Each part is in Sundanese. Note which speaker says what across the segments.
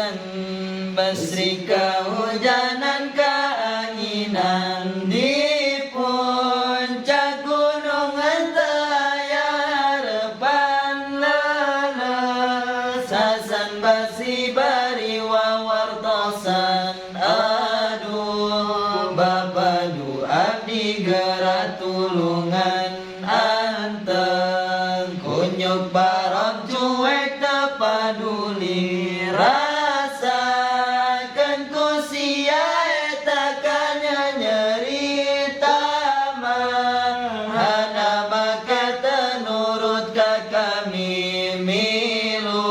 Speaker 1: Hasan Basri kehujanan keanginan di puncak gunung henteu aya harepan leuleus. Hasan Basri bari wawartosan, "Aduh Bapadu, abdi gera tulungan anteng." Kunyuk Barom cuek, teu paduli, "Rasakeun ku sia eta kanyanyeri mah hana make teu nurut ka kami, milu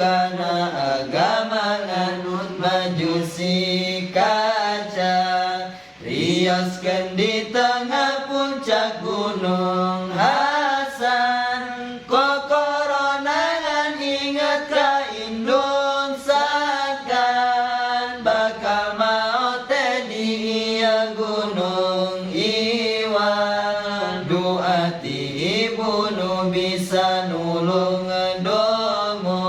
Speaker 1: kana agama nganut Majusi." Kaca rioskeun di tengah puncak gunung, Hasan kokoronangan inget ka indung sangkan bakal maot teh di ieu gunung. Iwal doa ti ibu nu bisa nulung dongo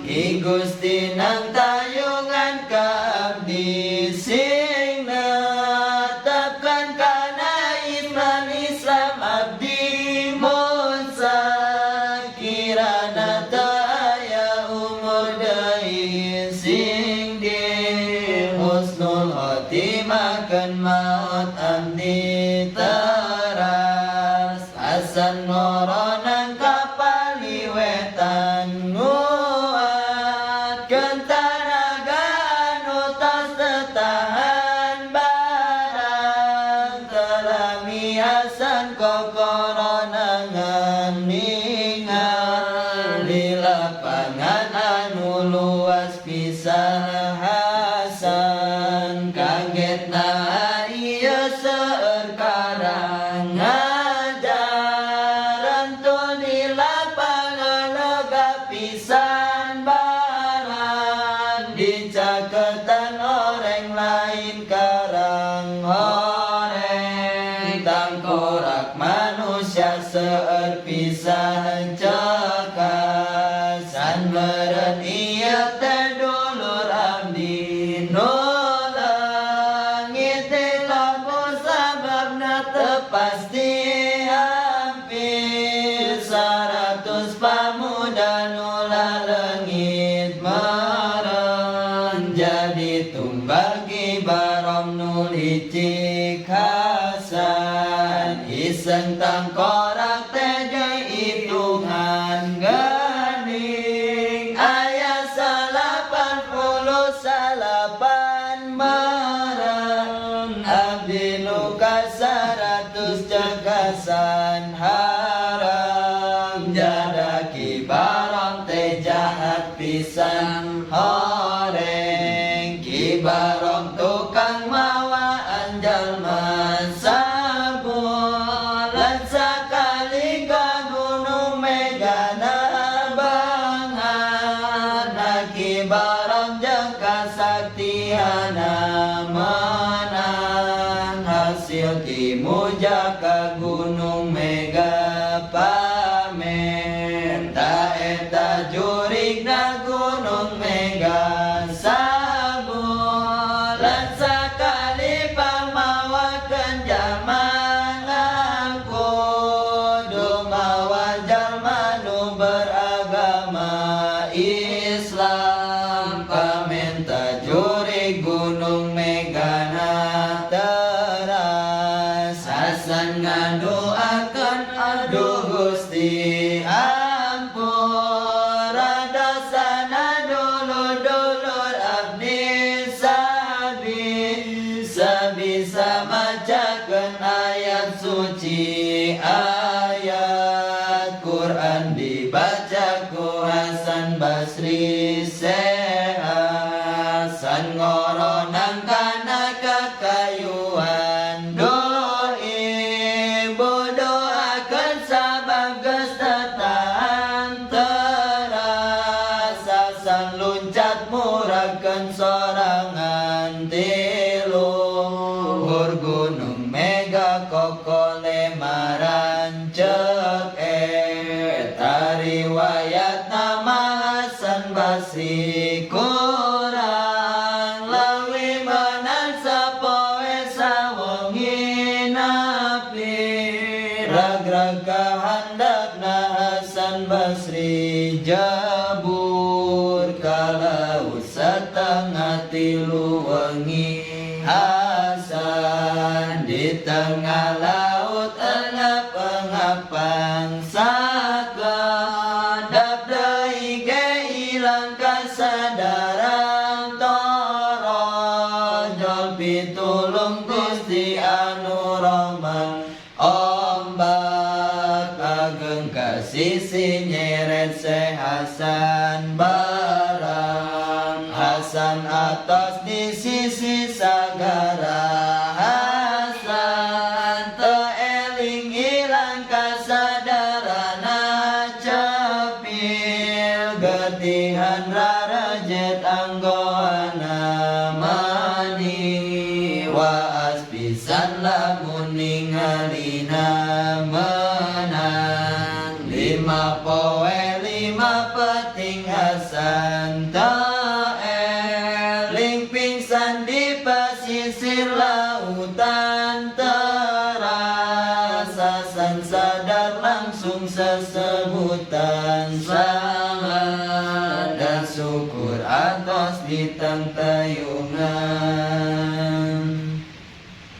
Speaker 1: I Gusti nangtayungan ka abdi, sing netepkeun kana iman Islam abdi mun sakirana teu aya umur deui, sing di husnul khotimahkeun maot abdi. Teras Hasan ngoronang ka paliwetan, nguatkeun tanaga anu tos teu tahan barang. Telami Hasan kokoronangan ningali lapangan anu luas pisan. Hasan kaget, "Nah, ieu seueur karang ngajaran tuh di lapangan lega pisan barang dicaketan oreng lain karang horeng, tangkorak manusia seueur pisan." Ceuk Hasan, "Meureun ieu teh dulur abdi nu leungit di lembur, sababna teu pasti hampir 100 pamuda nu laleungit meureun jadi tumbal Ki Barom nu licik." Hasan iseng, "Tangkorak teh hitungan geuning aya 99 meureun, abdi nu ka 100." Ceuk Hasan hareng, "Jada Ki Barom teh jahat pisan horeng. Ki Barom tukang mawaan jalma, sabulan sakali ka Gunung Megana beunghar. Ki Barom jeung kasaktiana menang hasil timuja ka Gunung Mega pamer. Ta eta jurigna Gunung Mega, sabulan sakali pangmawakeun jalma, kudu mawa jalma nu beragama Islam, pamenta jurig Gunung Megana." Teras Hasan ngadoakeun, "Aduh Gusti, ampura dosana dulur-dulur abdi, sabi sabisa macakeun ayat suci." Ayat Quran dibaca ku Hasan Basri Hasan ngoronang kana kakayuan, "Duh Ibu, doakeun sabab geus teu tahan." Teras Hasan luncat muragkeun sorangan ti luhur Gunung Mega kokolemaran. Ceuk eta riwayat nama Hasan. Hasan Basri kurang leuwih meunang sapoe sawengi napi ragrag kahandapna Hasan Basri jabur ka laut setengah tilu wengi. Hasan di tengah laut engap-engapan, sakedap deui ge ilang kasadaran, torojol pitulung Gusti anu Rahman. Ombak ageng ka sisi nyeret Syekh Hasan barang. Hasan atos di sisi sagara. Hasan teu eling, ilang kasadaran, cepil getihan rarejet anggoana, mani waas pisan lamun ningalina. Menang 5 poe 5 peting Hasan teu eling, pingsan di pesisir lautan. Terasa Hasan sadar, langsung sesebutan selamat dan syukur atos ditangtayungan.